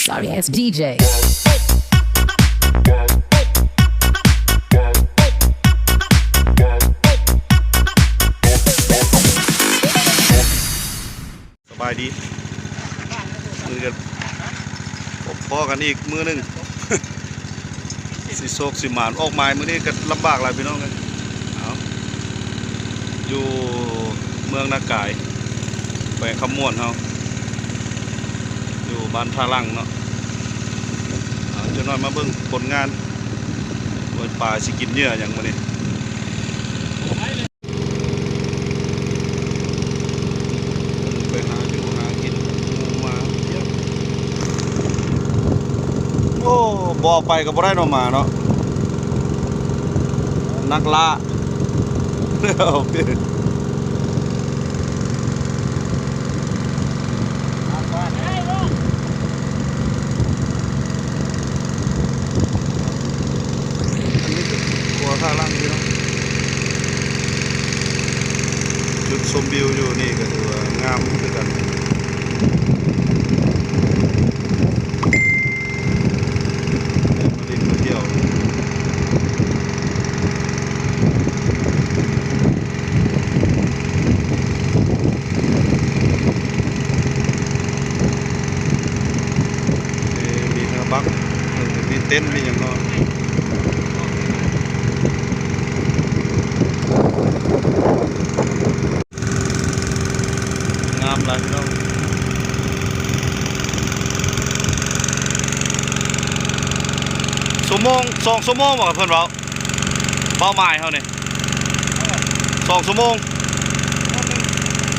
Sorry ass ດີເຈ ສະບາຍດີ ມື້ນີ້ກໍພົບພໍ້ກັນອີກມື້ໜຶ່ງ ຊິໂຊກຊິໝານ ອອກໝາຍມື້ນີ້ກໍລຳບາກຫຼາຍພີ່ນ້ອງເອີຍ. ເອົາ ຢູ່ເມືອງນາກາຍ ແຂວງຄຳມ່ວນເຮົາ ຢູ່ບ້ານທ່າຫຼັງເນາະ. ເອົາ ຈັກໜ້ອຍມາເບິ່ງຜົນງານ ໂອ້ຍ ປາຊິກິນເຫຍື່ອຫຍັງມື້ນີ້. ໄປຫາຢູ່ຫາກິນ ໝູມາ ໂອ້ ບໍ່ໄປກໍບໍ່ໄດ້ເນາະ ໝາເນາະ ນັກລ່າ. ໂອເຄ ອັນນີ້ກໍຂົວທ່າຫຼັງພີ່ນ້ອງ ຈຸດຊົມວິວຢູ່ນີ້ກໍຖືວ່າງາມຄືກັນ ແມ່ນມາຫຼິ້ນມາທ່ຽວ. ເອີ ມີເຮືອບັກ ເອີ ມີເຕັນ ມີຫຍັງເນາະ. ງາມຫຼາຍພີ່ນ້ອງ. ຊົ່ວໂມງ ສອງຊົ່ວໂມງບໍ ເພິ່ນເວົ້າ ເປົ້າໝາຍເຮົານີ້ ສອງຊົ່ວໂມງ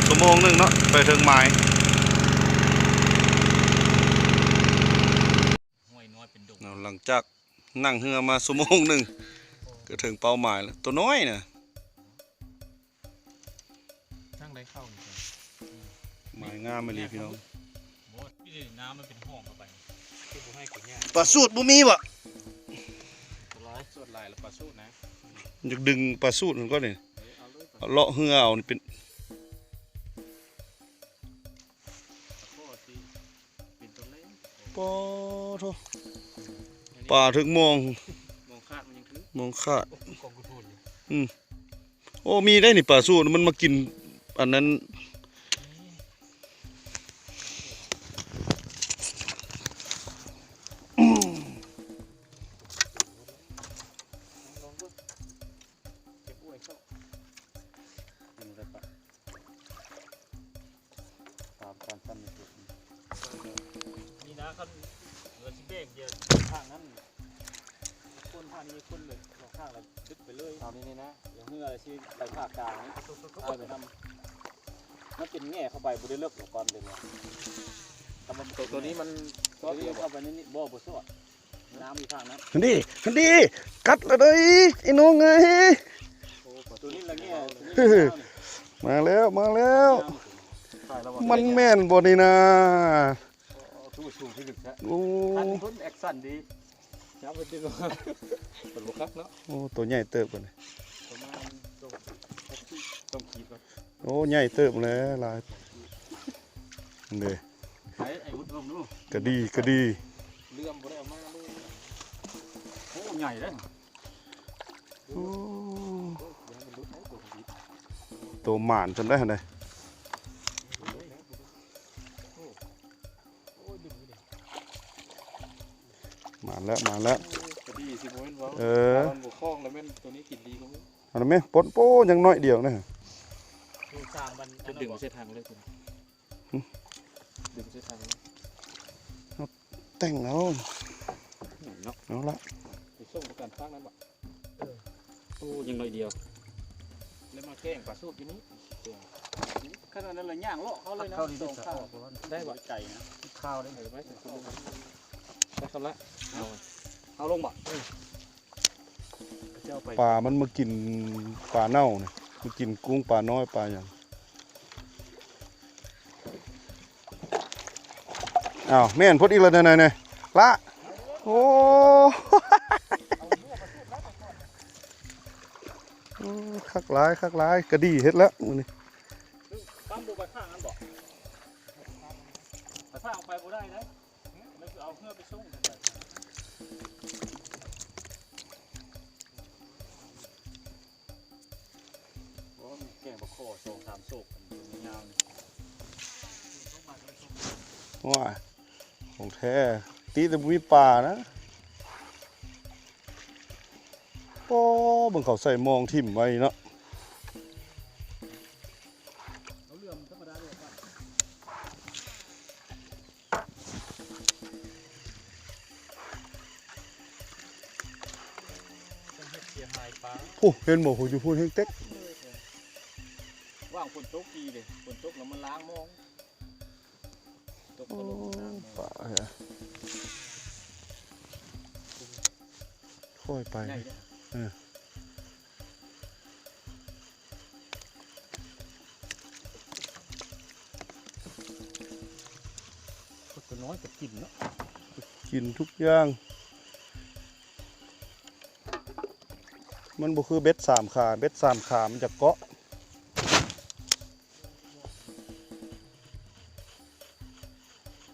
ຊົ່ວໂມງໜຶ່ງເນາະ ໄປເຖິງໝາຍ. ເອົາ ຫຼັງຈາກນັ່ງເຮືອມາຊົ່ວໂມງໜຶ່ງ ກໍເຖິງເປົ້າໝາຍແລ້ວ. ຕົວນ້ອຍນະ ທາງໃດເຂົ້ານີ້ ໝາຍງາມອີ່ຫຼີພີ່ນ້ອງ. ບໍ່ ນີ້ນ້ຳມັນເປັນຫ້ອງເຂົ້າໄປ ຄືບໍ່ໃຫ້ກິນຫຍ້າ. ປາສູດບໍ່ມີບໍ? ຫຼາຍ ສວດຫຼາຍແລ້ວປາສູດນະ. ຢາກດຶງປາສູດຫັ້ນກ່ອນນີ້ ເອີ ເອົາເລີຍ ເອົາເລາະເຮືອເອົານີ້ເປັນ ປາໂທ ປາຖືກມອງ ມອງຂາດມັນຍັງຖືກ ມອງຂາດ ອືມ. ໂອ້ ມີໄດ໋ນີ້ປາສູດ ມັນມາກິນອັນນັ້ນ. ຕາມການສັ່ນໃນເຂດນີ້ ນີ້ນະ ຄັນເຮືອຊິແບ່ງ ດຽວຂ້າງນັ້ນຄົນ ຂ້າງນີ້ຄົນເລີຍ ຂ້າງລະດຶກໄປເລີຍ. ເອົານີ້ ນີ້ນະ ດຽວເຮືອຊິໄປພາກກາງນີ້ ເອົາໄປນຳ. ມັນເປັນແງ່ເຂົ້າໄປ ບໍ່ໄດ້ເລິກດອກ ກ່ອນເດ ແຕ່ວ່າໂຕ ໂຕນີ້ມັນຊອດດຽວ ເຂົ້າໄປໃນນີ້ ບໍ່ ບໍ່ຊອດ. ນ້ຳຢູ່ຂ້າງນັ້ນ ຫັ້ນເດ ຫັ້ນເດ ກັດລະເດີ ໄອ້ນ້ອງເອີຍ. ໂອ້ ປາຕູນີ້ລະແງ່ ມາແລ້ວ ມາແລ້ວ ມັນແມ່ນບໍ່ນີ້ນາ? ໂອ້ ໂອ້ ຄັນຄົນແອັກຊັນດີ ຈັບໄປດຶງ ເປັນບໍ່ຄັກເນາະ. ໂອ້ ໂຕໃຫຍ່ເຕີບ ປະມານສອງ ສອງຂີດເນາະ. ໂອ້ ໃຫຍ່ເຕີບແລ້ວ ຫຼາຍເດ້. ໃຫ້ໄອ້ອຸດເບິ່ງດູ ກະດີ ກະດີ ເຫຼື່ອມບໍ່ໄດ້ເອົາມາເລີຍ. ໂອ້ ໃຫຍ່ເດ້ ໂອ້ ໂຕໝານຊັ້ນໄດ໋ຫັ້ນໃດ໋. ມາແລ້ວ ມາແລ້ວ ກະດີຊິບໍ່ແມ່ນເວົ້າ. ເອີ ມັນບໍ່ຄ່ອງລະແມ່ນໂຕນີ້ກິນດີກວ່າໝູ່. ອັນນັ້ນແມ່ ປົນໂປ້ ຍັງໜ້ອຍດຽວນະ ດຶງໃສ່ຖັງເລີຍ ຫຶ ດຶງໃສ່ຖັງເລີຍ ເອົາແຕ່ງເອົາ ເນາະ ເອົາລະ ໄປສົ່ງປະກັນພາກນັ້ນບໍ? ເອີ ໂອ້ ຍັງໜ້ອຍດຽວ ແລ້ວມາແກ້ງປາສູດຢູ່ນີ້. ຂະໜາດນັ້ນລະຍ່າງເລາະເຂົ້າເລີຍນະ ເຂົ້າດີ ສອງຂ້າງ ໄດ້ບໍ່? ໄກນະ ຂ້າວໄດ້ ເອີ ໄປ ໄປຄຳລະ ເອົາ ເອົາລົງບໍ? ເອີ ປາມັນມາກິນປາເນົ່ານີ້ ມາກິນກຸ້ງປານ້ອຍປາຫຍັງ. ອ້າວ ແມ່ນພົດອີກແລ້ວ ນີ້ໆ ລະ ໂອ້ ໂອ້ ຄັກຫຼາຍ ຄັກຫຼາຍ ກະດີເຮັດແລ້ວມື້ນີ້. ປ້ຳບໍ່ໄປຂ້າງນັ້ນບໍ? ໄປຂ້າງໄປບໍ່ໄດ້ເດ້. ໄປເອົາ ເອົາເຮືອໄປສົ່ງ ໂອ້ ແກ່ງບັກຂໍສອງສາມໂຊກຍາວໆ ນີ້ ວ້າຍ ຂອງແທ້ ຕິແຕ່ບໍ່ມີປານະ. ໂອ້ ເບິ່ງເຂົາໃສ່ມອງຖິ້ມໄວ້ເນາະ. ເຮັດເສຍຫາຍປາ ໂອ້ ເຫັນບໍ່ ໂອ້ ຢູ່ພຸ້ນແຮງເຕັກ ວ່າງຝົນຕົກດີເດ້ ຝົນຕົກແລ້ວມັນລ້າງມອງ ໂອ້ ປາ ຄ່ອຍໄປ ໃຫຍ່ເດ້ ເອີ ຕົວນ້ອຍກໍກິນເນາະ ກິນທຸກຢ່າງ ມັນບໍ່ຄືເບັດສາມຂາ ເບັດສາມຂາມັນຈະເກາະ.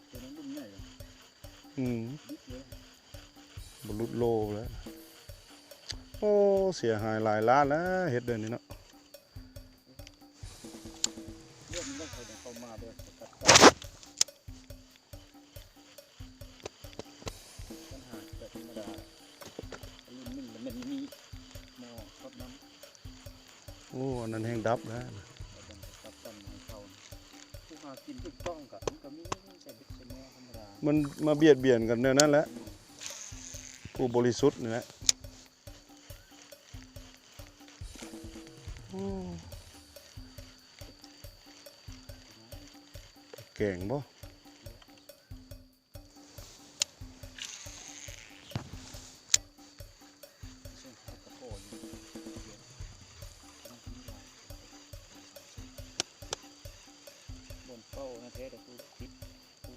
ໂຕນັ້ນລຸ້ນໃຫຍ່ ອືມ ບໍ່ຫຼຸດໂລແລ້ວ. ໂອ້ ເສຍຫາຍຫຼາຍລ້ານແລ້ວ ເຮັດແບບນີ້ເນາະ. ເລື່ອງມັນບໍ່ຄ່ອຍໄດ້ເຂົ້າມາແບບສະກັດກັ້ນ ປັນຫາແບບທຳມະດາ ລຸ້ນໜຶ່ງລະແມ່ນມີໝໍ້ກັບນ້ຳ. ໂອ້ ອັນນັ້ນແຮງດັບແລ້ວ ຜູ້ຫາກິນຖືກຕ້ອງກະ ມັນກະມີ ມັນກະເຮັດແຕ່ແນວທຳມະດາ ມັນມາບຽດບຽນກັນແນວນັ້ນແຫຼະ ຜູ້ບໍລິສຸດນີ້ແຫຼະ. ໂອ້ ແກງບໍ່? ບ່ອນເປົ້ານະແທ້ ແຕ່ຜູ້ຕິດ ຜູ້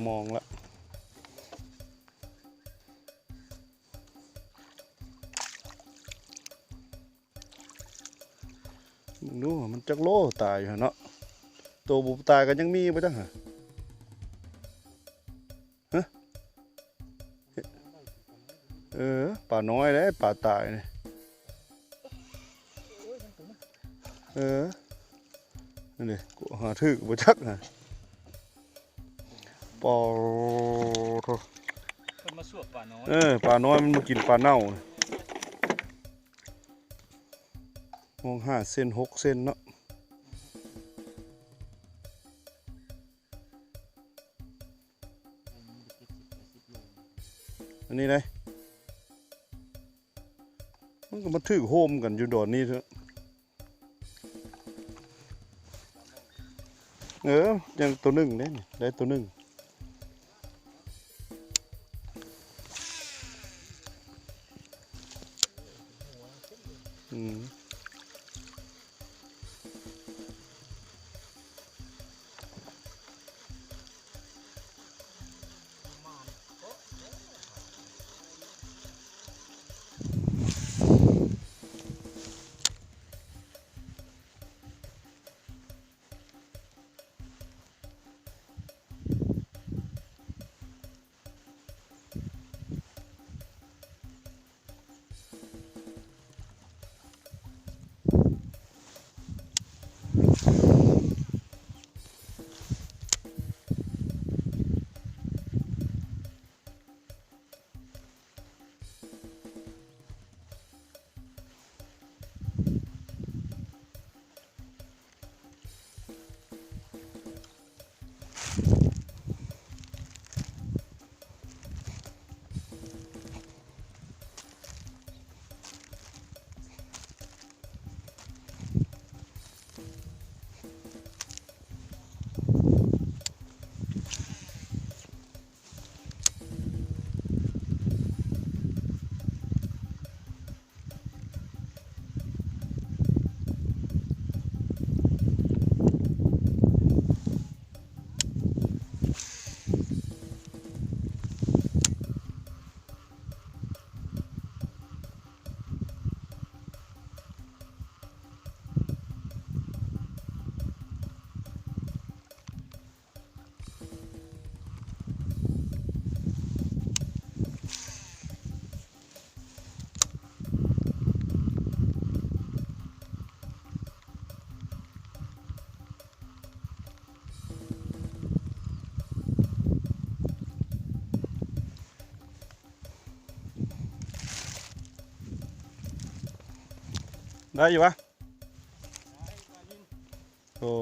ມອງລະ ເບິ່ງດູ ມັນຈັກໂລຕາຍຢູ່ຫັ້ນເນາະ ໂຕບໍ່ຕາຍກໍຍັງມີບໍ່ຈັກຫະ ຮະ ເອີ ປານ້ອຍເດ້ ປາຕາຍນີ້ ເອີ ນັ້ນເດ້ ຫາຖືກບໍ່ຈັກຫະ ປາໂທ້ ເພິ່ນມາສວກປານ້ອຍ ເອີ ປານ້ອຍມັນມາກິນປາເນົ່າ ມອງຫ້າເຊັນ ຫົກເຊັນເນາະ ອັນນີ້ໄດ໋ ມັນກໍມາຖືກໂຮມກັນຢູ່ດອນນີ້ເຖາະ ເອີ ຍັງໂຕໜຶ່ງເດ້ ໄດ້ໂຕໜຶ່ງ ອືມ. ໄດ້ຢູ່ວະ? ໂອ້.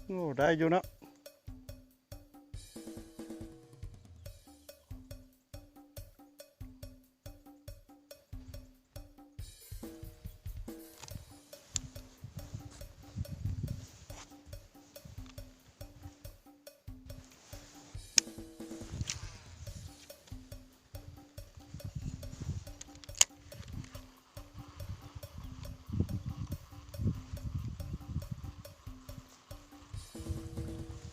ໂອ້ ໄດ້ຢູ່ເນາະ. ໂ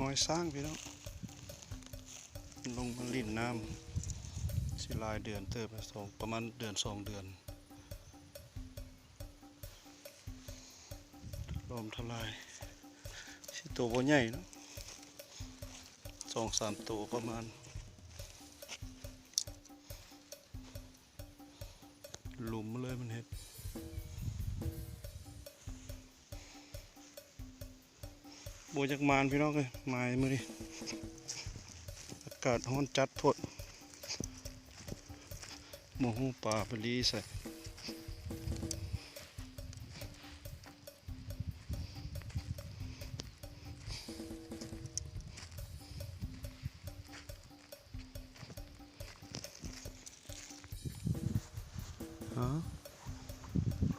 ຮອຍຊ້າງພີ່ນ້ອງ ລົງມາຫຼິ້ນນ້ຳ ຊິຫຼາຍເດືອນເຕີບແລ້ວ ສອງ ປະມານເດືອນສອງເດືອນ. ລອມທະລາຍ ຊິໂຕບໍ່ໃຫຍ່ເນາະ ສອງສາມໂຕປະມານ ຫຼຸມມາເລີຍມັນເຮັດ ບໍ່ຢາກມານພີ່ນ້ອງເອີຍ ມາມື້ນີ້ ອາກາດຮ້ອນຈັດໂພດ ບໍ່ຮູ້ປາໄປລີ້ໃສ.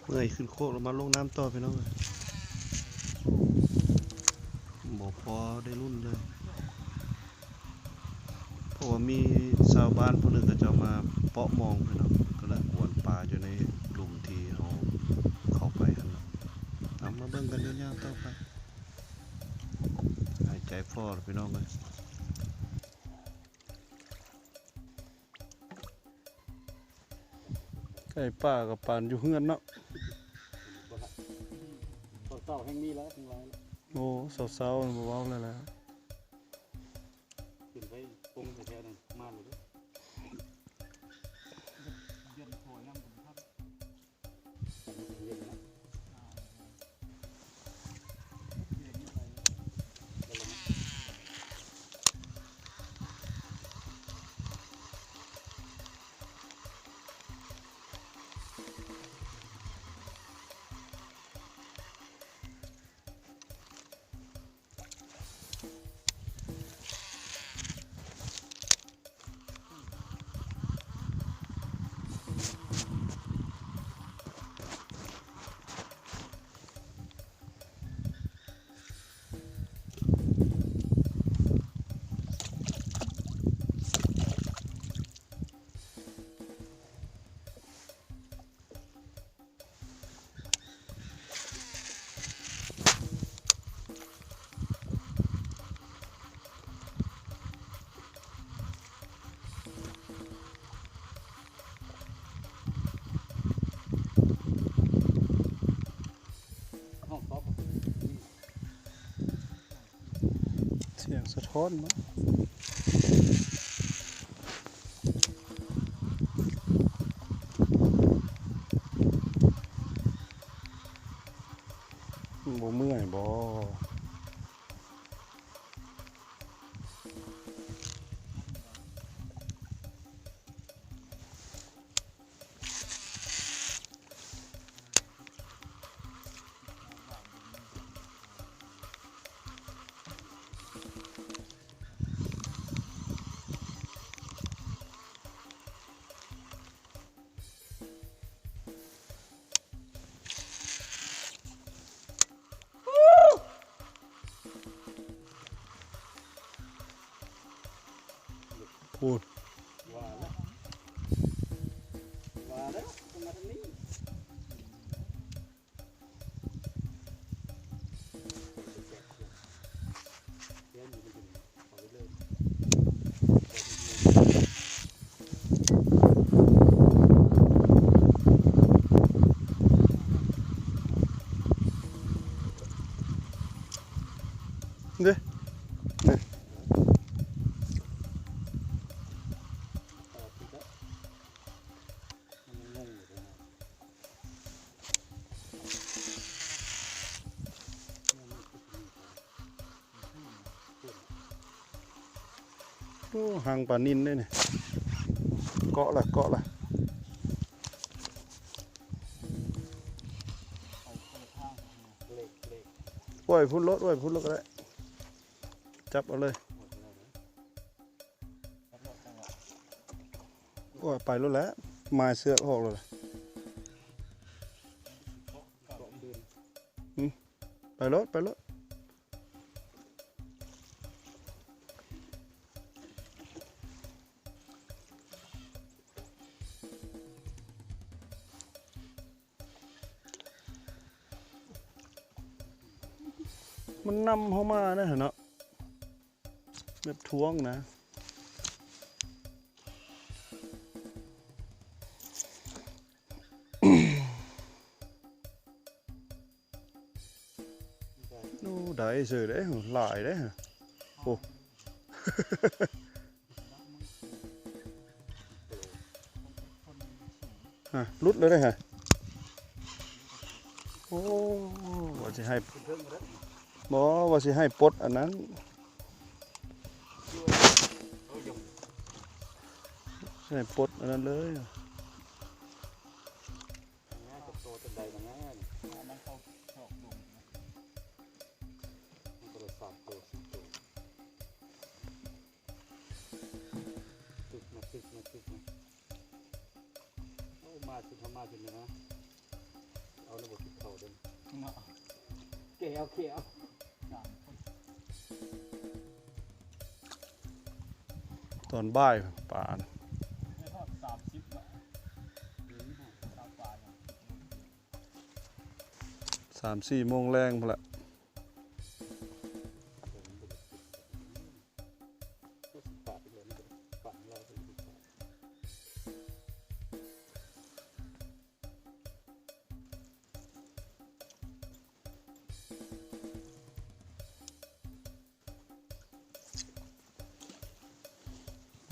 ເມື່ອຍຂຶ້ນໂຄກແລ້ວມາລົງນ້ຳຕໍ່ພີ່ນ້ອງເອີຍ ບໍ່ພໍໄດ້ລຸ້ນເລີຍ ເພາະວ່າມີຊາວບ້ານຜູ້ໜຶ່ງເຂົາເຈົ້າມາເປາະມອງພີ່ນ້ອງ ກຳລັງກວນປາຢູ່ໃນຫຼຸມທີ່ເຮົາເຂົ້າໄປຫັ້ນນະ ເອົາມາເບິ່ງກັນຍາວໆຕໍ່ໄປ ຫາຍໃຈພໍແລ້ວພີ່ນ້ອງເອີຍ. ໄກ່ປ່າກໍປານຢູ່ເຮືອນເນາະ ເຊົ້າໆແຮ່ງມີແລ້ວ ທັງຫຼາຍ ໂອ້ ເຊົ້າໆ ບໍ່ເວົ້າແລ້ວແຫຼະ ຂຶ້ນໄປປົງແທ້ໆນັ້ນ ມາແລ້ວເດີ ເຢັນພໍຍາມ ໂ ສະທ້ອນມາ ມັນບໍ່ເມື່ອຍບໍ? ພຸ້ນ ວ່າແລ້ວ ວ່າແລ້ວ ຕ້ອງມາທາງນີ້. ເດ້ ເດ້. ໂອ້ ຫາງປານິນເດ້ນີ້ ເກາະລະ ເກາະລະ ໂອ້ຍ ພຸ້ນໂລດ ໂອ້ຍ ພຸ້ນໂລດກະໄດ້ ຈັບເອົາເລີຍ. ໂອ້ຍ ໄປໂລດແຫຼະ ໝາຍເຊືອກອອກໂລດແຫຼະ ອືມ ໄປໂລດ ໄປໂລດ. ມັນນຳເຮົາມານະຫັ້ນເນາະ ແບບທວງນະ ໂອ້ ໄດ້ເສີຍເດ້ ຫຼາຍເດ້ ໂອ້. ຮະ ຫຼຸດແລ້ວເດ້ຮະ ໂອ້ ວ່າຊິໃຫ້ ບໍ່ ວ່າຊິໃຫ້ປົດອັນນັ້ນ ໃຫ້ປົດອັນນັ້ນເລີຍ ມັນກໍສາມໂຕ ສີ່ໂຕ. ຕຶກມາ ຕຶກມາ ຕຶກມາ ໂອ້ ມາຊິເຂົ້າມາຊິນະ ເອົາລະບໍ່ກິນເຂົ້າເດີເນາະ ແກ່ເອົາ ແກ່ເອົາ ຕອນບ່າຍປານ ໄດ້ຮອດສາມສິບເນາະ ອືມ ສາມສີ່ໂມງແລງພຸ້ນລະ.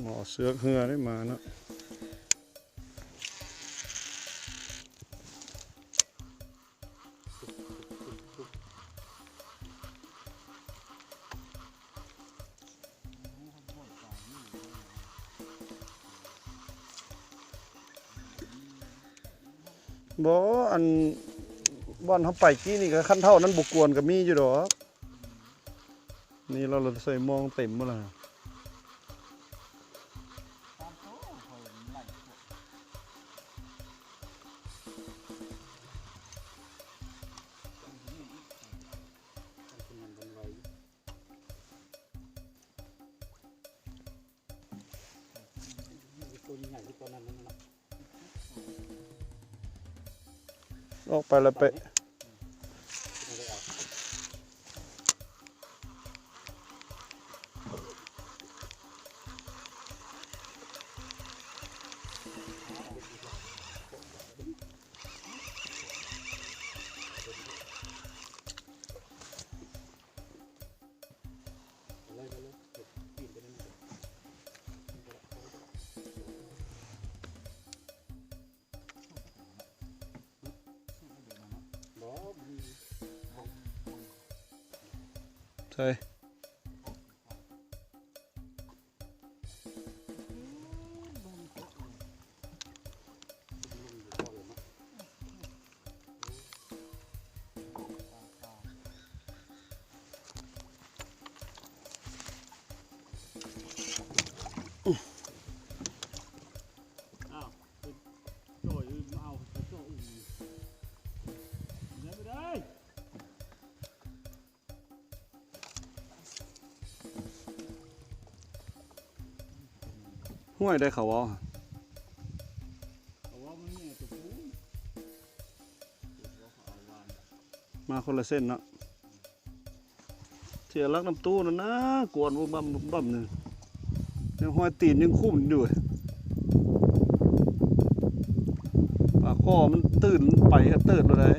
ໝໍເຊືອກເຮືອໄດ້ມາເນາະ. ບໍ່ ອັນ ບ່ອນເຮົາໄປກີ້ນີ້ກະຄັນເທົ່ານັ້ນບໍ່ກວນກະມີຢູ່ດອກ. ນີ້ລາວໃສ່ມອງເຕັມໝົດລະ. ໂຕໃຫຍ່ໆ ຄືຕອນນັ້ນນັ້ນນະ. ອອກໄປລະເປະ. ມາເລີຍ ມາເລີຍ. ເອີຍ ອ້າວ ໄປຈ່ອຍອື່ນ ມາເອົາໄປຈ່ອຍອື່ນ ໄດ້ບໍ່ໄດ້? ຫ້ວຍ ໄດ້ເຂົາເວົ້າ ເຂົາເວົ້າມັນແຍ່ຕົວຜູ້ ມາຄົນລະເສັ້ນເນາະ. ເສຍຫຼັກນຳຕູ້ນັ້ນນະ ກວນວຶບວັບວຶບວັບນີ້ ຍັງຮອຍຕີນຍັງຂຸ້ມຢູ່. ປາຄໍມັນຕື່ນໄປກະເຕີດໂລດໃດ໋.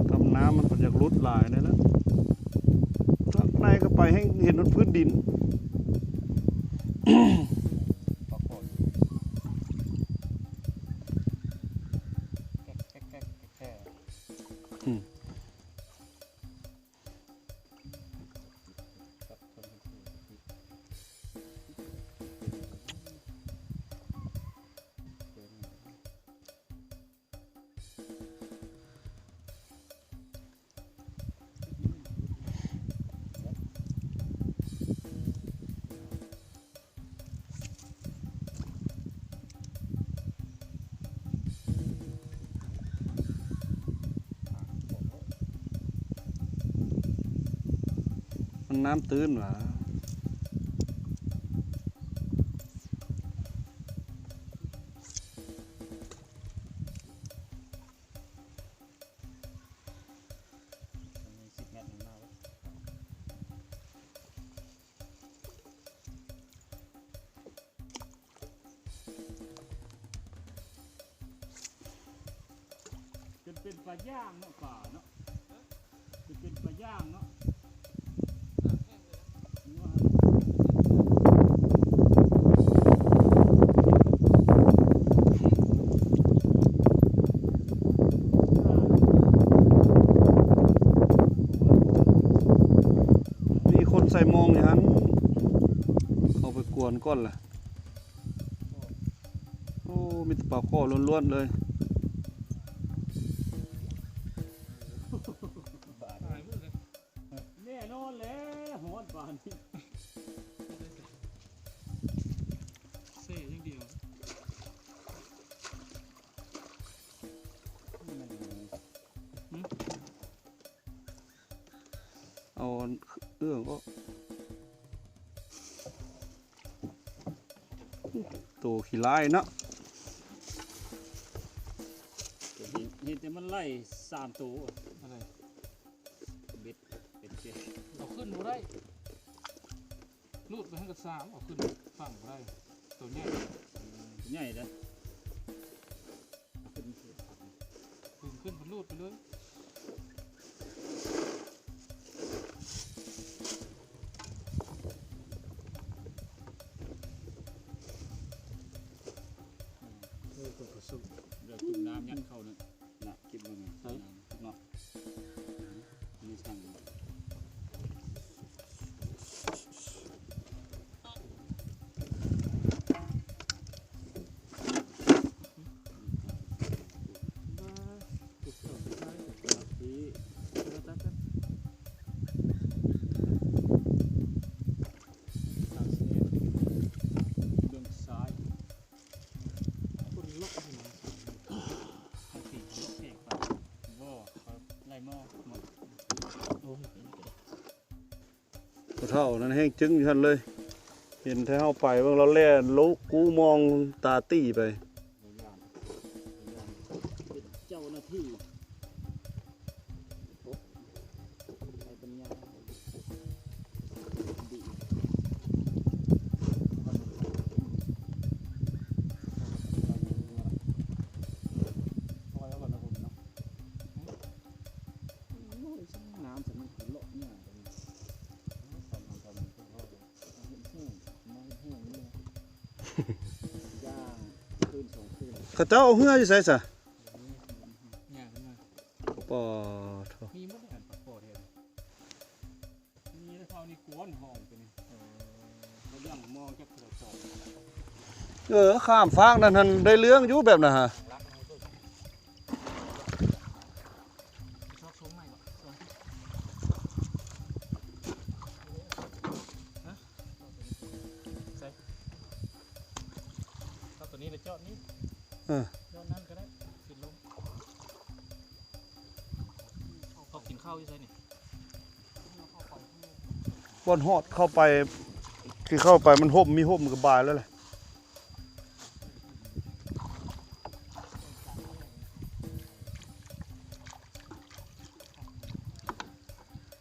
ຕຳນ້ຳມັນກໍຢາກຫຼຸດຫຼາຍແດ່ລະ ທາງໃນກໍໄປແຮ່ງເຫັນຮອດພື້ນດິນ. ມັນນ້ຳຕື້ນຫວາ. ຈົນເປັນປາຍ່າງເນາະ ປາເນາະ ຈົນເປັນປາຍ່າງເນາະ. ມີຄົນໃສ່ມອງຢູ່ຫັ້ນ ເຂົ້າໄປກວນກ່ອນລະ. ໂອ້ ມີແຕ່ປາຄໍລ້ວນໆເລີຍ. ແນ່ນອນແຫຼະ ຮ້ອນປານນີ້ ເຊຢ່າງດຽວ. ເອົາເອື້ອງອອກ. ໂຕຂີ້ລ້າຍເນາະ ເຫັນ ເຫັນແຕ່ມັນໄລ່ສາມໂຕ. ອັນໃດ? ເບັດ ເບັດເຈ ເອົາຂຶ້ນບໍ່ໄດ້ ລູດໄປຫັ້ນກະສາມ ເອົາຂຶ້ນຝັ່ງບໍ່ໄດ້ ໂຕໃຫຍ່ ໃຫຍ່ເດ້. ດຶງຂຶ້ນ ມັນລູດໄປເລີຍ. ເອີ ເພິ່ນກໍສຸກ ດຽວກິນນ້ຳຍັດເຂົ້ານະ ນະ ກິນເບິ່ງ ໃສ່ ເນາະ ມີທັງ ພໍ່ເຖົ້ານັ້ນແຮ່ງຈຶ້ງຢູ່ຫັ້ນເລີຍ ເຫັນແຕ່ເຮົາໄປເບິ່ງລາວແລ່ນລຸກູມອງຕາຕີໄປ. ເປັນເຈົ້າໜ້າທີ່ ໃຊ້ປັນຍາດີ. ນ້ຳສະມັນຄືເລາະຫຍ້າ. ຢ່າງ ຄືນສອງຄືນ ເຂົາເຈົ້າເອົາເຮືອຢູ່ໃສຊະ? ຍ່າງຂຶ້ນມາ ປາໂທ້ ມີໝົດ ອັນປາຄໍ່ແທ້ ນີ້ເຂົານີ້ກວນຫ້ອງຕົວນີ້ ເອີ ເຂົາຍັງມອງຈັກເທື່ອສອງ ເອີ ຂ້າມຟາກນັ້ນຫັ້ນໄດ້ເລື່ອງຢູ່ແບບນັ້ນຫະ ຊອກຊົງໃໝ່ບໍ່ ຊອກ ຮະ ໃສ່ ຊອກຕົວນີ້ລະຈອດນີ້ ເອີ ຈອດນັ້ນກໍໄດ້ ຂຶ້ນລົງ ເຂົາກິນເຂົ້າຢູ່ໃສນີ້? ບ່ອນຮອດເຂົ້າໄປ ທີ່ເຂົ້າໄປມັນຮົ່ມ ມີຮົ່ມກະບາຍແລ້ວແຫຼະ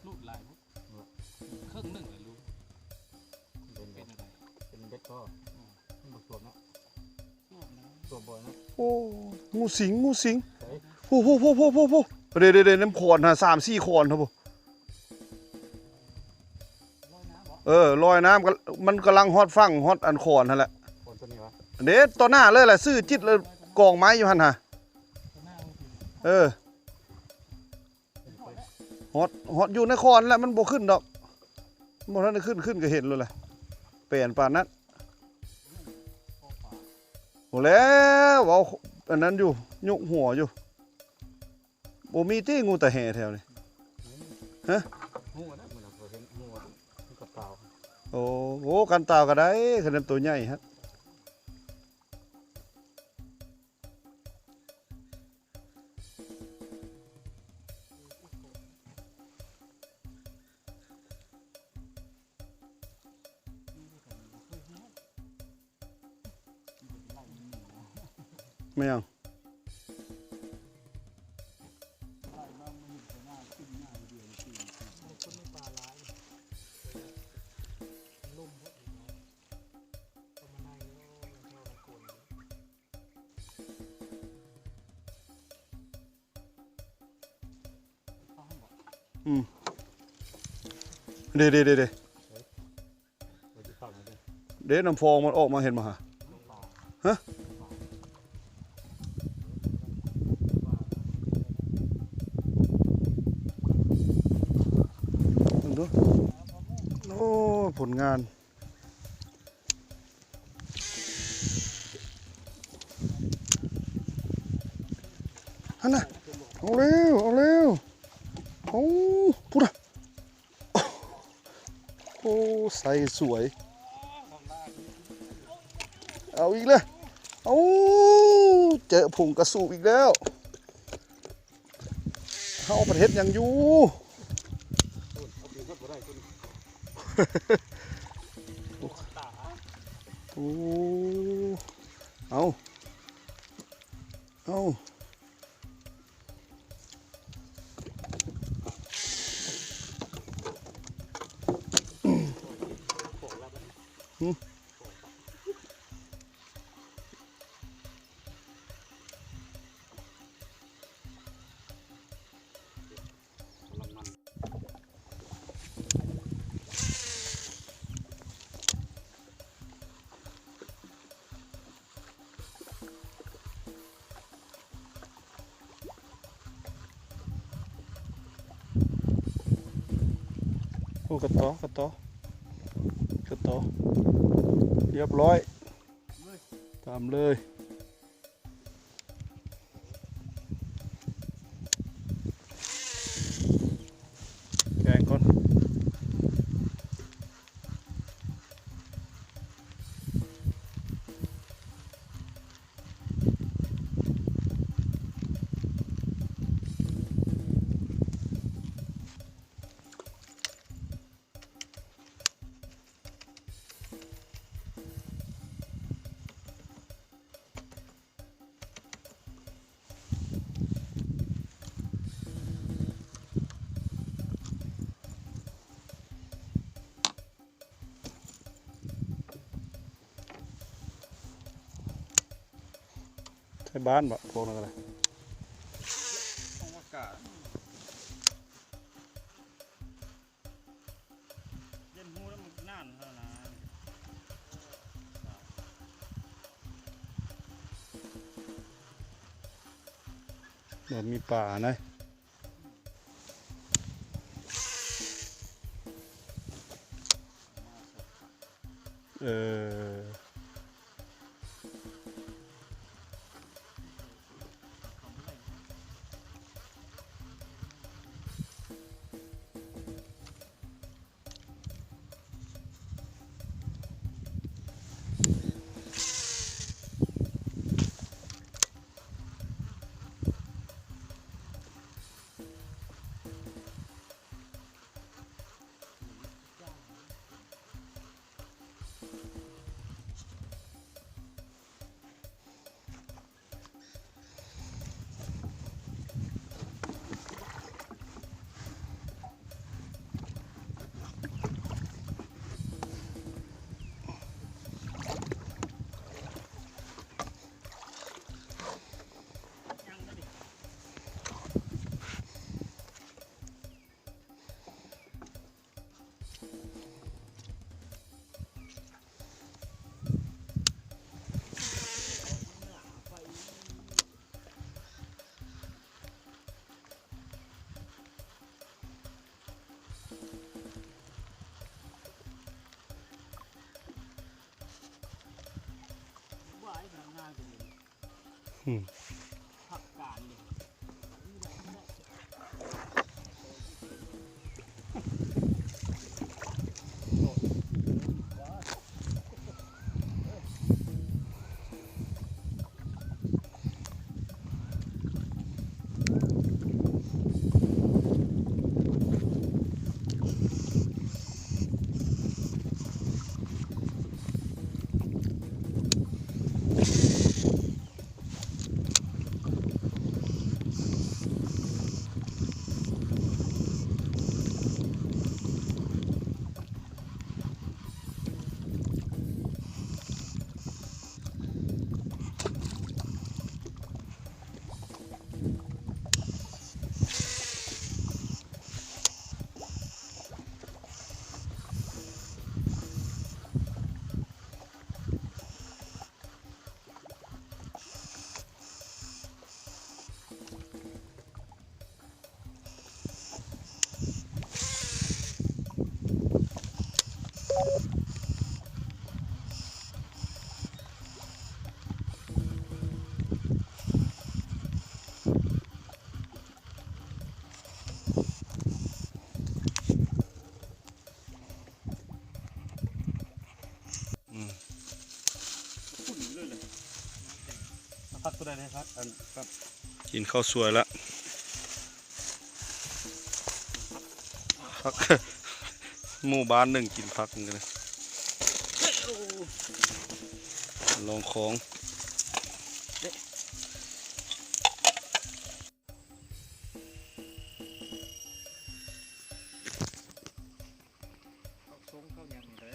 ລູກຫຼາຍ ເຄິ່ງໜຶ່ງແຫຼະລູກ ເປັນ ເປັນແນວໃດ? ເປັນເບັດກໍ ອືມ ມັນບໍ່ສວມເນາະ. ໂອ້ ງູສິງ ງູສິງ ໃສ? ໂອ້ ໂອ້ ໂອ້ ໂອ້ ໂອ້ ເດ ເດ ເດ ນຳຂອນຫັ້ນ ສາມສີ່ຂອນພຸ້ນ ເອີ ລອຍນ້ຳ ມັນກຳລັງຮອດຝັ່ງ ຮອດອັນຂອນຫັ້ນແຫຼະ ຂອນຕົວນີ້ຫວາ? ເດ ຕໍ່ໜ້າເລີຍແຫຼະ ຊື່ຈິດເລີຍ ກອງໄມ້ຢູ່ຫັ້ນຫະ ເອີ. ຮອດ ຮອດຢູ່ໃນຄອນແລ້ວ ມັນບໍ່ຂຶ້ນດອກ ບໍ່ທັນໄດ້ຂຶ້ນ ຂຶ້ນກໍເຫັນໂລດແຫຼະ ແປນປານນັ້ນ ໂອ້ແລ້ວ ເວົ້າອັນນັ້ນຢູ່ ຍົກຫົວຢູ່ ບໍ່ມີຕິງູຕາແຫແຖວນີ້ ຮະ ຮູ້ນະ ມື້ນັ້ນຂ້ອຍເຫັນ ຮູ້ວ່າ ກັນຕາວ ໂອ້ ໂອ້ ກັນຕາວກໍໄດ້ ຄັນແມ່ນໂຕໃຫຍ່ຫັ້ນ. ແມ່ນຫຍັງ? ອືມ ເດ ເດ ເດ ເດ ເດ ນ້ຳຟອງມັນອອກມາ ເຫັນບໍ່ຫະ? ຮະ? ເບິ່ງດູ ໂອ້ ຜົນງານ. ຫັ້ນນະ ເອົາແລ້ວ ເອົາແລ້ວ ເອົາ ພຸ້ນນະ ໂອ້ ໃສສວຍ ເອົາອີກແລ້ວ ເອົາ ເຈີຜົງກະສູບອີກແລ້ວ. ເຮົາປະເທດຫຍັງຢູ່? ໂອ້ ເອົາ ເອົາ ຫື. ໂອ້ ກະຕໍ ກະຕໍ ກະຕໍ ລຽບຮ້ອຍ ຕຳເລີຍ ແກງກ່ອນ. ໄທບ້ານບໍ ພວກນັ້ນກໍໄດ້ ເຢັນຮູ້ແລ້ວມັນນານເທົ່ານັ້ນ. ມີປານະ ເອີ. ອືມ ຜັກຕົວໃດແດ່? ຜັກ ອັນ ຜັກ ກິນເຂົ້າສວຍລະ ຜັກ ໝູ່ບ້ານໜຶ່ງກິນຜັກນີ້ນະ ລອງຂອງ. ເຂົ້າຊົງເຂົ້າຫຍັງນີ້ແຫຼະ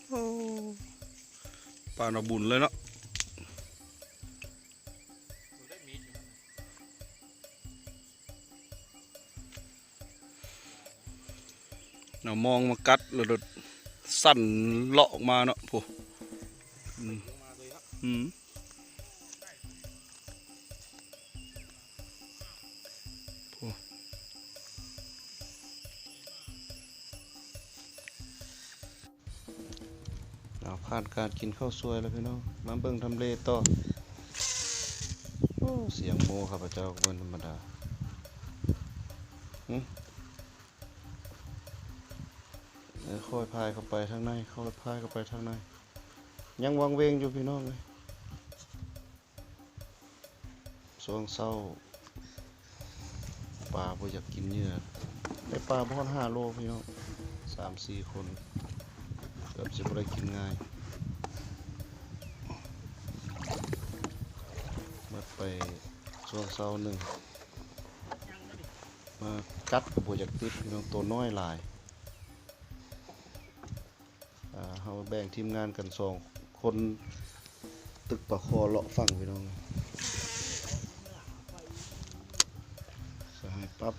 ໂອ້ ປານເອົາບຸນເລີຍເນາະ. ເອົາມອງມາກັດແລ້ວໂດດສັ່ນເລາະອອກມາເນາະ ໂອ້ ອືມ ອືມ ໂອ້ ເອົາ ຜ່ານການກິນເຂົ້າສວຍແລ້ວພີ່ນ້ອງ ມາເບິ່ງທຳເລຕໍ່. ໂອ້ ສຽງໂມຂ້າພະເຈົ້າກໍບໍ່ທຳມະດາ. ຫຶ ເອີ ຄ່ອຍພາຍເຂົ້າໄປທາງໃນ ຄ່ອຍພາຍເຂົ້າໄປທາງໃນ ຍັງວັງເວງຢູ່ພີ່ນ້ອງເອີຍ. ຊ່ວງເຊົ້າ ປາບໍ່ຢາກກິນເຫຍື່ອ ໄດ້ປາບໍ່ຮອດຫ້າໂລພີ່ນ້ອງ ສາມສີ່ຄົນ ເກືອບຊິບໍ່ໄດ້ກິນງ່າຍ ໝົດໄປຊ່ວງເຊົ້າໜຶ່ງ ມາກັດກໍບໍ່ຢາກຕິດພີ່ນ້ອງ ໂຕນ້ອຍຫຼາຍ. ອ່າ ເຮົາແບ່ງທີມງານກັນສອງຄົນ ຕຶກປາຄໍ່ເລາະຝັ່ງພີ່ນ້ອງ ສະຫາຍປັບ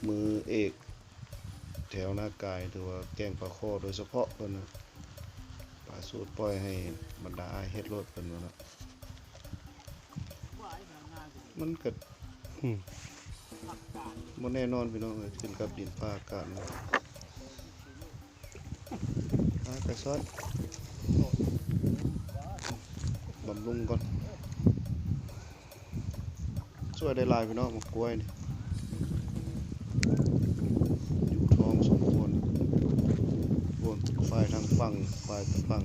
ມືເອກ ແຖວນາກາຍ ຫຼືວ່າແກ້ງປາຄໍໂດຍສະເພາະເພິ່ນນະ ປາສູດປ່ອຍໃຫ້ບັນດາອ້າຍເຮັດໂລດເພິ່ນວ່ານະ. ມັນກະ ອືມ ບໍ່ແນ່ນອນພີ່ນ້ອງເອີຍ ຂຶ້ນກັບດິນຟ້າອາກາດນະ. ຫາກະຊອຍບຳລຸງກ່ອນ. ຊ່ວຍໄດ້ຫຼາຍພີ່ນ້ອງ ໝາກກ້ວຍນີ້ ຢູ່ທ້ອງສົມຄວນ. ໂອ້ ຝ່າຍທາງຝັ່ງ ຝ່າຍຝັ່ງ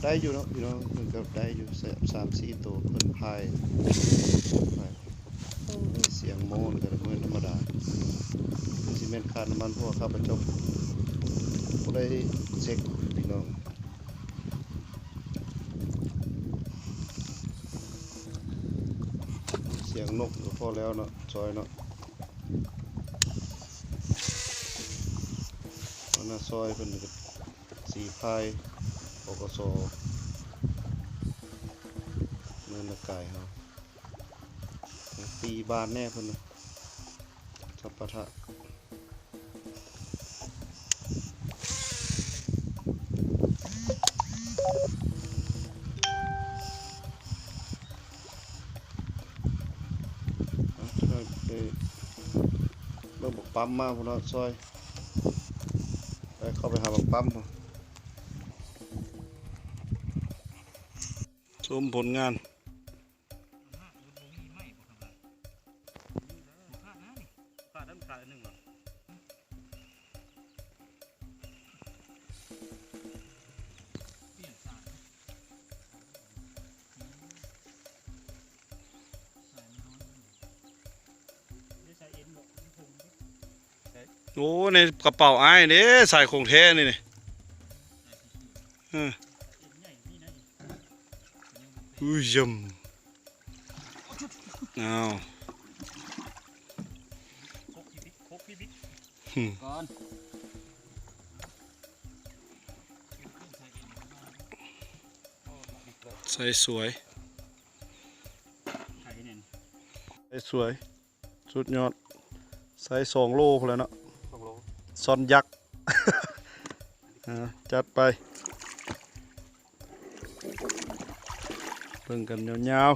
ໄດ້ຢູ່ເນາະພີ່ນ້ອງ ເພິ່ນກໍໄດ້ຢູ່ ສາມສີ່ໂຕ ເພິ່ນພາຍ ໂອ້ຍ ສຽງໂມ້ນີ້ກໍບໍ່ແມ່ນທຳມະດາ ຄືຊິແມ່ນຄ່ານ້ຳມັນ ເພາະວ່າຂ້າພະເຈົ້າບໍ່ໄດ້ເຊັກພີ່ນ້ອງ. ສຽງນົກກໍພໍແລ້ວເນາະ ຊອຍເນາະ. ອັນນະ ຊອຍເພິ່ນກໍສີພາຍ ປກສ ເມືອງນາກາຍເຮົາ ຕີບານແນ່ເພິ່ນນະ ສັບປະທະ. ເອົາ ໄປເບິ່ງບັກປ້ຳມາພຸ້ນເນາະ ຊອຍ ໄປ ເຂົ້າໄປຫາບັກປ້ຳພຸ້ນ. ຊົມຜົນງານ. ໂອ້ ໃນກະເປົາອ້າຍເດ້ ສາຍຂອງແທ້ນີ້ ນີ້. ເອີ ອຸຍ ຢຳ ອ້າວ ຫື ໃສ່ສວຍ ໃສ່ສວຍ. ສຸດຍອດ ໄຊສອງໂລພຸ້ນແຫຼະເນາະ ສອງໂລ ຊ່ອນຍັກ. ອ່າ ຈັດໄປ ເບິ່ງກັນຍາວ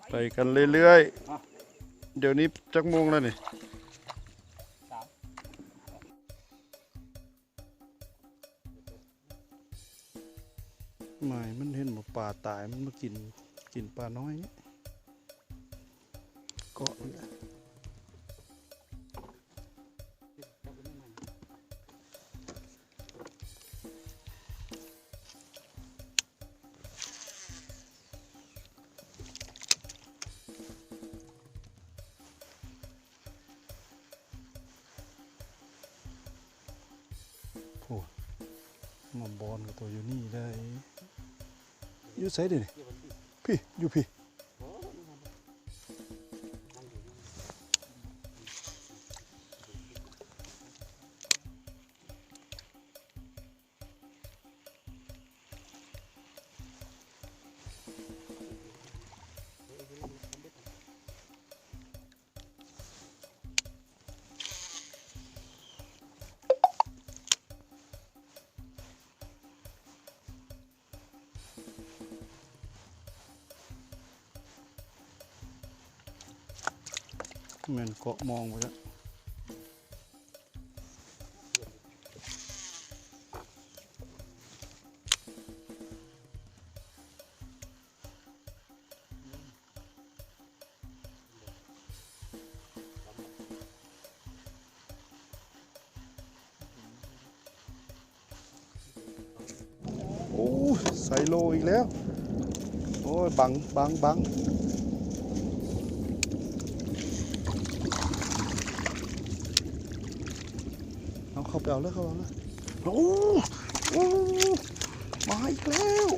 ໆ ໄປກັນເລື້ອຍໆ. ດຽວນີ້ຈັກໂມງແລ້ວນີ້? ໝາຍມັນເຫັນບໍ່ ປາຕາຍ ມັນມາກິນ ກິນປານ້ອຍນີ້ ເກາະນີ້ແຫຼະ. ໂອ້ ມາບອນກັບຕົວຢູ່ນີ້ໄດ້ ຢູ່ໃສເດນີ້? ພີ້ ຢູ່ພີ້. ແມ່ນເກາະມອງບໍ່ຈັກ. ໂອ້ ໄຊໂລອີກແລ້ວ. ໂອ້ຍ ບັງ ບັງ ບັງ ເອົາ ເຂົ້າໄປເອົາເລີຍ ເຂົ້າໄປເອົາເລີຍ. ໂອ້ ໂອ້ ມາອີກແລ້ວ.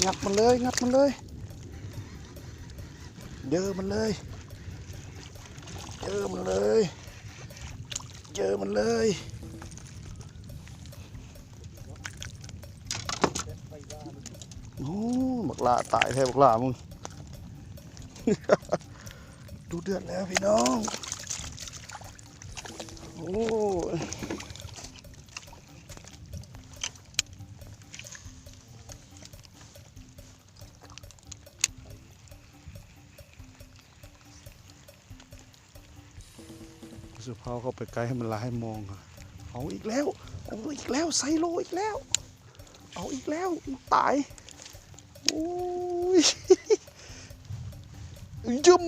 ງັດມັນເລີຍ ງັດມັນເລີຍ. ເຈີມັນເລີຍ ເຈີມັນເລີຍ ເຈີມັນເລີຍ. ໂອ້ ບັກຫຼ້າຕາຍແທ້ ບັກຫຼ້າມຶງ. ດຸເດືອດແລ້ວພີ່ນ້ອງ. ໂອ້ ໂອ້ຍ ສະເພາເຂົ້າໄປໃກ້ໃຫ້ມັນລາຍມອງ ເອົາອີກແລ້ວ ເອົາອີກແລ້ວ ໄຊໂລອີກແລ້ວ ເອົາອີກແລ້ວ ຕາຍ ໂອ້ຍ ຢືມ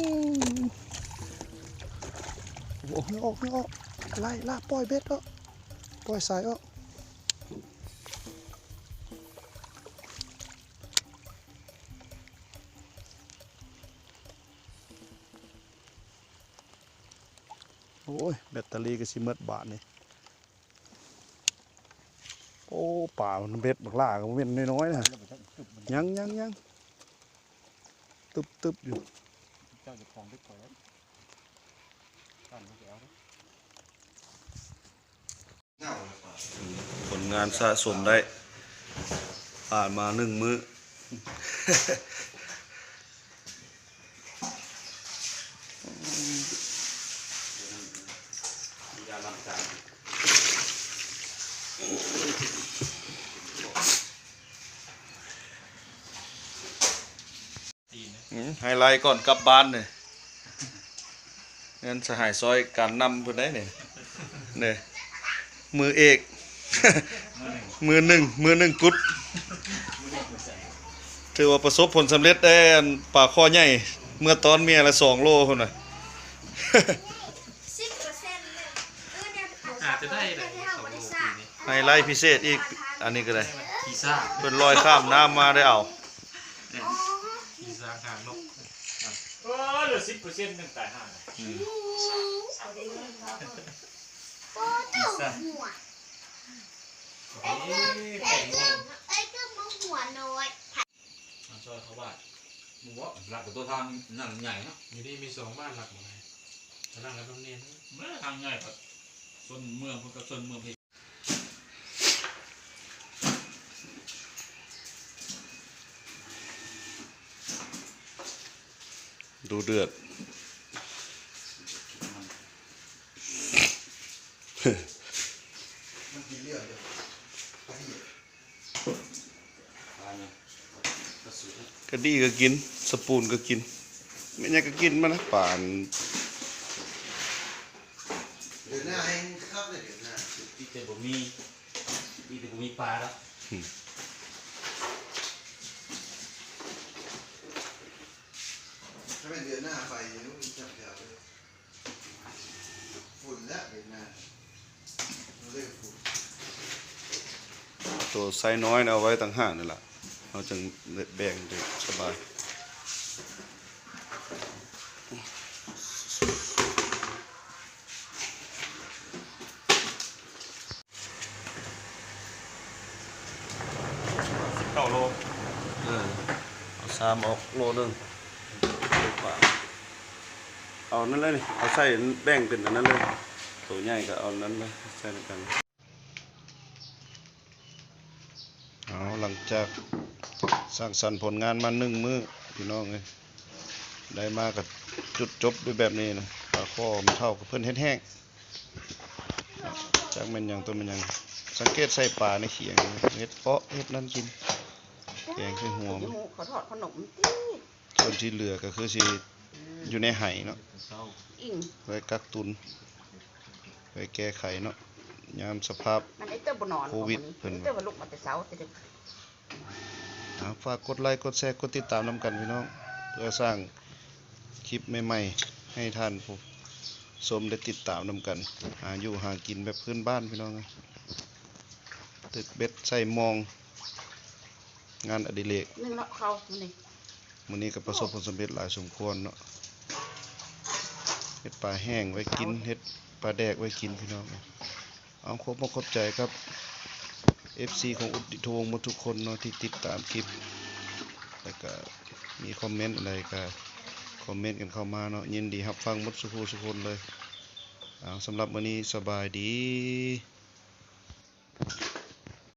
ອອກ ອອກ ອອກ ໄລ່ ລາກ ປ່ອຍເບັດອອກ ປ່ອຍສາຍອອກ. ໂອ້ຍ ແບັດເຕີຣີກໍຊິໝົດບາດນີ້. ໂອ້ ປາເບັດບັກຫຼ້າກໍບໍ່ແມ່ນນ້ອຍໆນະ. ຍັງໆໆ ຕຶບໆຢູ່. ເຈົ້າເຈົ້າຂອງເບັດຂ້ອຍເດ້ ຜົນງານສະສົມໄດ້ ຜ່ານມາໜຶ່ງມື້. ອືມ ໄຮໄລກ່ອນກັບບ້ານນີ້ ເງິນສະຫາຍຊ່ອຍການນຳເພິ່ນໄດ໋ນີ້ ນີ້ ມືເອກ ມືໜຶ່ງ ມືໜຶ່ງກຸດ ຖືວ່າປະສົບຜົນສຳເລັດໄດ້ ອັນ ປາຄໍໃຫຍ່ ເມື່ອຕອນເມຍລະສອງໂລພຸ້ນນະ. ອາດຈະໄດ້ແຫຼະ ສອງໂລປີນີ້ ໄຮໄລພິເສດອີກ ອັນນີ້ກໍໄດ້ ເພິ່ນລອຍຂ້າມນ້ຳມາໄດ້ເອົາ ເອີ ເຫຼືອສິບເປີເຊັນ ໜຶ່ງຕາຍຫ້າ ອືມ ມາຊ່ອຍເຂົາບາດ ບໍ່ ຫຼັກກະຕົວທາງນັ້ນໃຫຍ່ເນາະ ຢູ່ນີ້ມີສອງບ້ານຫຼັກໝົດເລີຍ ທາງນັ້ນກໍຕ້ອງແໜ້ນ ແມ່ນທາງໃຫຍ່ ຊົນເມືອງພຸ້ນກັບຊົນເມືອງພີ້ ດຸເດືອດ. ກະດີກະກິນ ສະປູນກະກິນ ແມ່ນຫຍັງກະກິນມັນນະ ປານ ເດືອນໜ້າແຮ່ງຄັກເລີຍ ເດືອນໜ້າ ມີແຕ່ບໍ່ມີ ມີແຕ່ບໍ່ມີປາລະ ຖ້າແມ່ນເດືອນໜ້າໄປນີ້ ໂອ້ຍ ຈັບແຖວເລີຍ. ໂຕໄຊນ້ອຍນະ ເອົາໄວ້ຕ່າງຫາກນີ້ລະ ເຮົາຈັ່ງແບ່ງໄດ້ສະບາຍ. ເກົ້າໂລ ເອີ ເອົາສາມອອກໂລໜຶ່ງ ເອົານັ້ນເລີຍນີ້ ເອົາໃສ່ ແບ່ງເປັນອັນນັ້ນເລີຍ ໂຕໃຫຍ່ກໍເອົານັ້ນເລີຍ ໃສ່ນຳກັນ. ເອົາ ຫຼັງຈາກສ້າງສັນຜົນງານມາໜຶ່ງມື້ ພີ່ນ້ອງເອີຍ ໄດ້ມາກໍຈຸດຈົບດ້ວຍແບບນີ້ນະ ປາຄໍແມ່ເຖົ້າກັບເພິ່ນເຮັດແຫ້ງ. ຈັກແມ່ນຫຍັງຕົວແມ່ນຫຍັງ ສັງເກດໃສ່ປາໃນຂຽງ ເຮັດເປາະເຮັດນັ້ນກິນ ແກງໃສ່ຫົວມັນ ເຂົາທອດຂະໜົມຕິ ສ່ວນທີ່ເຫຼືອກໍຄືຊິ ອືມ ຢູ່ໃນໄຫເນາະ ໄວ້ກັກຕຸນ ໄວ້ແກ້ໄຂເນາະ ຍາມສະພາບໂຄວິດເພິ່ນວ່າ. ເອົາ ຝາກກົດໄລ ກົດແຊ ກົດຕິດຕາມນຳກັນ ພີ່ນ້ອງ ເພື່ອສ້າງຄລິບໃໝ່ໆ ໃຫ້ທ່ານຜູ້ຊົມໄດ້ຕິດຕາມນຳກັນ ຫາຢູ່ຫາກິນແບບພື້ນບ້ານ ພີ່ນ້ອງເອີຍ ຕຶກເບັດໃສ່ມອງ ງານອະດິເລກ ໜຶ່ງເນາະ ເຂົ້າມື້ນີ້ ມື້ນີ້ກໍປະສົບຜົນສຳເລັດຫຼາຍສົມຄວນເນາະ ເຮັດປາແຫ້ງໄວ້ກິນ ເຮັດປາແດກໄວ້ກິນ ພີ່ນ້ອງ. ເອົາ ຂອບອົກຂອບໃຈກັບເອັຟຊີຂອງອຸດດິດທະວົງໝົດທຸກຄົນເນາະ ທີ່ຕິດຕາມຄລິບ ແລ້ວກະມີຄອມເມັນອັນໃດກະຄອມເມັນກັນເຂົ້າມາເນາະ ຍິນດີຮັບຟັງໝົດສູ່ຜູ້ສູ່ຄົນເລີຍ. ເອົາ ສຳລັບມື້ນີ້ ສະບາຍດີ.